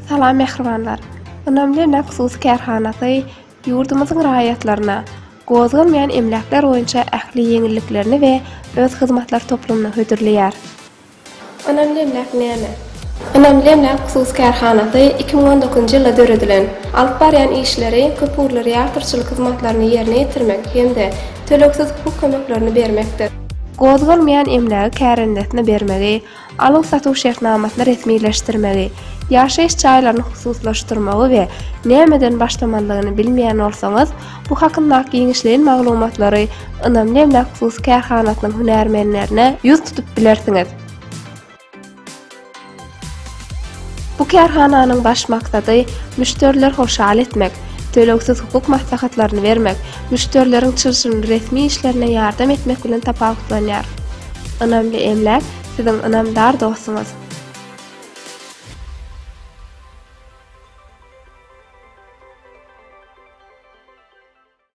Salam mähribanlar! Ynamly emläk hususy kärhanasy ýurdumyzyň raýatlaryna gozgalmaýan emläkler boýunça ähli ýeňilliklerini we öz hyzmatlar toplumyny hödürleýär. Ynamly emläk näme? Ynamly emläk hususy kärhanasy 2019-njy ýylda döredilen. Alyp barýan işleri köpugurly rieltorçylyk hyzmatlaryny ýerine ýetirmek hem-de tölegsiz hukuk kömeklerini bermekdir. Gozgalmaýan emlägi kärendesine bermegi, aluw-satuw şertnamasyny resmileşdirmegi, ýaşaýyş jaýlaryny hususlaşdyrmagy we nämeden başlamalydygyny bilmeýän bolsaňyz, bu hakyndaky giňişleýin maglumatlary Ynamly emläk hususy kärhanasynyň hünärmenlerine ýüz tutup bilersiňiz. Bu kärhananyň baş maksady müşderileri hoşal etmek, tölegsiz hukuk maslahatlaryny bermek, müşderileriň çylşyrymly resmi işlerine ýardam etmek bilen tapawutlanýar. Ynamly emläk siziň ynamdar dostuňyz.